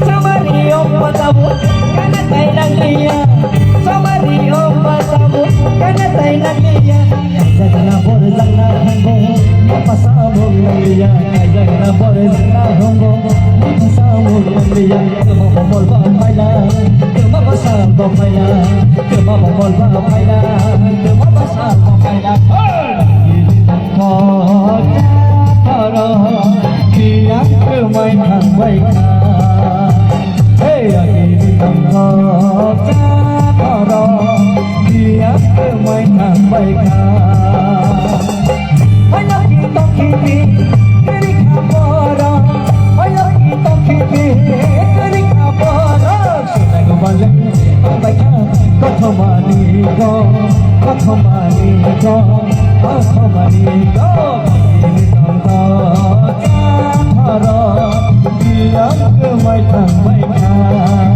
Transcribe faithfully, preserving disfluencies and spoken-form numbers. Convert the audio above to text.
Samari o patabo, kana tai nagliya. Samari o patabo, kana tai nagliya. Jagna bor jagna hongo, mapasa mung nagliya. Jagna bor jagna hongo, mapasa mung nagliya. Tuma bomol ba paila, tuma basa ba paila, tuma bomol ba paila, tuma basa ba paila. Hey! Thok tharo biyang kwmai thangbai kha. Hey, agini thok tharo biyang kwmai thangbai kha. Hai loki tokhi bi, eri kha boro. Hai loki tokhi bi, eri kha boro. Sunai gubale. Kothomani go, kothomani go, kothomani go. Ini tongko tharo, biyang kwmai thangbai kha.